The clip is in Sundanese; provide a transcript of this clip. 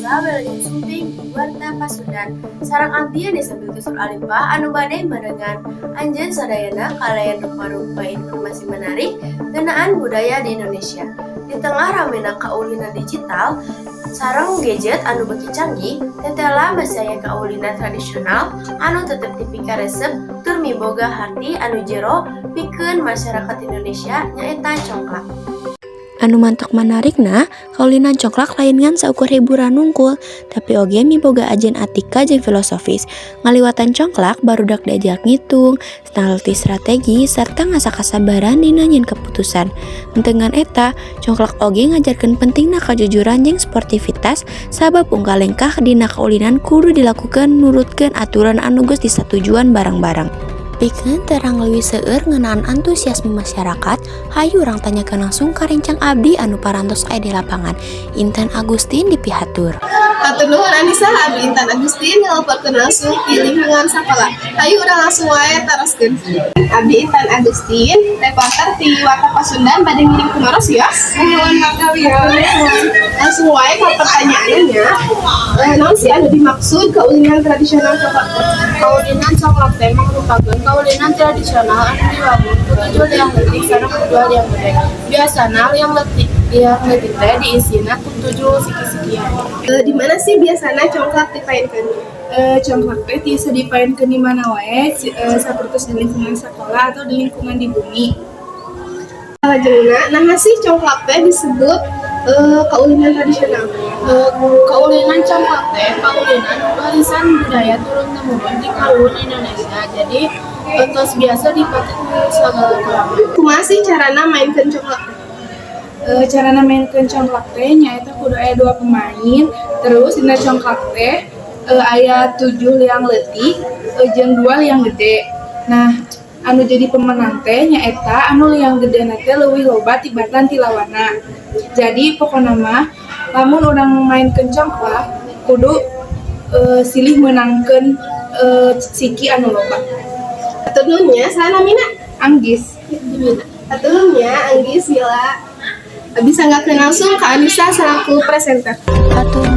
Pamirsa, wilujeng sumping di Warta Pasundan. Sareng abdi Anissa Bilqisur Alifah anu bade merengan anjeun sadayana kalayan rupa-rupa informasi menarik ngeunaan budaya di Indonesia. Di tengah ramena kaulinan digital sareng gadget anu beuki canggih, tetela masih aya kaulinan tradisional anu tetep dipikaresep tur miboga harti anu jero pikeun masyarakat Indonesia, nyaeta congklak. Anu matak manarikna, kaulinan congklak lain ngan saukur hiburan wungkul, tapi oge miboga ajen etika jeung filosofis. Ngaliwatan congklak, barudak diajak ngitung, nalti strategi, sarta ngasah kasabaran dina nyieun keputusan. Henteu ngan eta, congklak oge ngajarkeun pentingna kajujuran jeung sportivitas, sabab unggal lengkah dina kaulinan kudu dilakukeun nurutkeun aturan anu geus disatujuan bareng-bareng. Pikeun terang leuwih seueur ngeunaan antusiasme masyarakat, hayu urang tanyakeun langsung ka rencang abdi anu parantos aya di lapangan. Intan Agustin dipihatur. Hatur nuhun, Anissa. Abdi Intan Agustin ngalaporkeun langsung di lingkungan sakola. Hayu urang langsung wae taroskeun. Abdi Intan Agustin, reporter di Warta Pasundan, bade ngiring tumaros ya. Nuhun, mangga wios. Langsung wae ka pertanyaannya. Naon sih anu dimaksud kaulinan tradisional congklak? Kaulinan congklak teh mangrupakeun kaulinan tradisional anu diwangun ku tujuh liang leutik sareng dua liang gede. Biasana liang leutik teh diisina ku tujuh siki-sikian. Di mana sih biasana congklak dipaenkeun? Congklak teh tiasa dipaenkeun di mana wae, sapertos di lingkungan sekolah atau di lingkungan di bumi. Lajengna, naha sih congklak teh disebut kaulinan tradisional? Kaulinan congklak teh kaulinan warisan budaya turun temurun di kaluhur Indonesia. Jadi entos biasa dipake ku sagala kalangan. Kumaha sih carana mainkeun congklak? Carana mainkeun congklak teh nyaeta kudu aya dua pemain, terus dina congklak teh aya tujuh liang leutik jeung dua liang gede. Nah, anu jadi pemenang teh nyaeta anu liang gedena teh leuwih loba tibatan ti lawanna. Jadi pokona mah lamun urang mainkeun congklak kudu silih meunangkeun siki anu loba. Hatur nuhun nya, saha namina? Anggis. Hatur nuhun nya, Anggis. Mila bisa nggak langsung ke Anissa selaku presenter. Hatur.